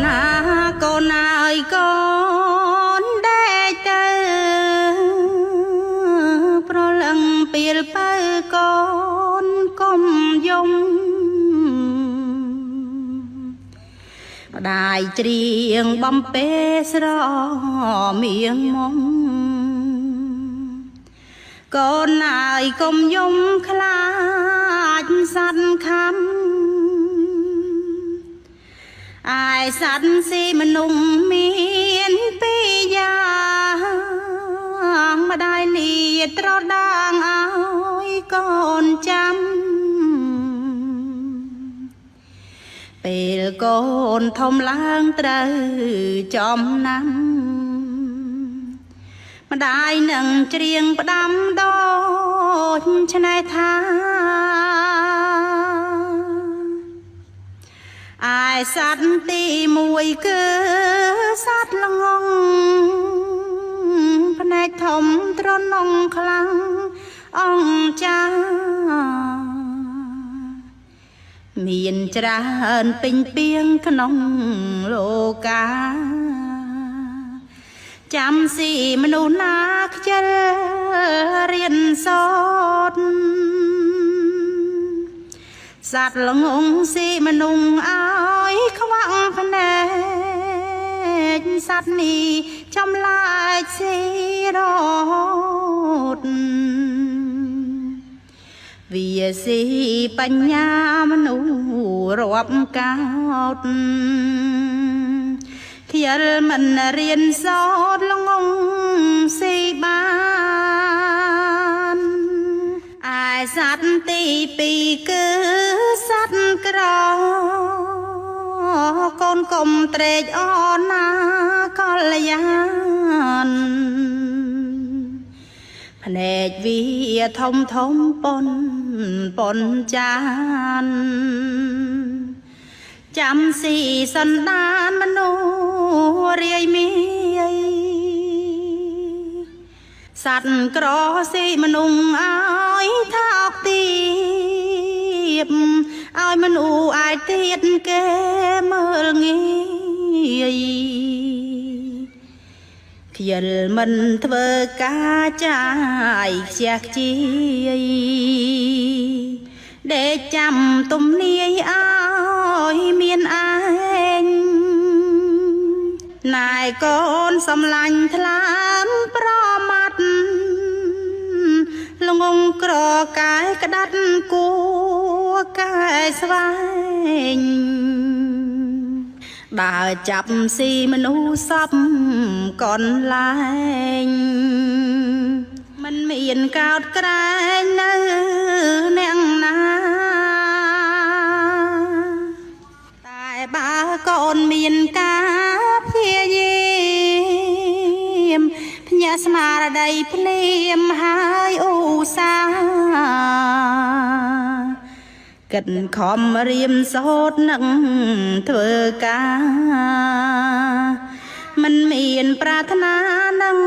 ណាកូនអើយកូនដេកទៅប្រលឹងពីលពៅកូនកុំយំម្ដាយច្រៀងបំពេស្រមៀងមុំកូនអើយកុំយំខ្លាចសត្វខំឯសត្វស៊ីមនុស្សមានពីរយ៉ាងម្ដាយលាត្រដាងឲ្យកូនចាំពេលកូនធំឡើងត្រូវចំណាំម្ដាយនឹងច្រៀងផ្ដាំដូចឆ្នេះថាឯសត្វទីមួយគឺសត្វល្ងងភ្នែកធំត្រនងខ្លាំងអង្គចាមានច្រើនពេញពីងក្នុងលោកាចាំស៊ីមនុស្សណាខ្ជិលរៀនសូត្រសត្វល្ងងស៊ីមនុស្សឲ្យខ្វាក់ភ្នែកសត្វនេះចម្លែកស៊ីរហូតវាស៊ីបញ្ញាមនុស្សរាប់កោតខ្យលមិនរៀនសូត្រល្ងងស៊ីបានឯសត្វទីពីរគឺសត្វក្រកូនកុំត្រេកអរណាកល្យានភ្នែកវាធំធំប៉ុនប៉ុនចានចាំស៊ីសន្តានមនុស្សរាយមីសត្វក្រស៊ីមនុស្សឲ្យថោកទាបឲ្យមនុស្សអាចទៀតគេមើលងាយខ្យលមិនធ្វើការចាយខ្ជះខ្ជាយដេកចាំទំនាយឲ្យមានឯងណែកូនសំឡាញ់ថ្លើមប្រមាត់ល្ងងក្រកែក្តាត់គួកែស្វែងដើរចាប់ស៊ីមនុស្សសពកនលែងមិនមានកោតក្រែងនៅអ្នកណាតែបើកូនមានការព្យាយាមភ្ញាក់ស្មារតីភ្លាមហើយឧស្សាហ៍គិតខំរៀមសូត្រនឹងធ្វើការមិនមានប្រាថ្នានឹង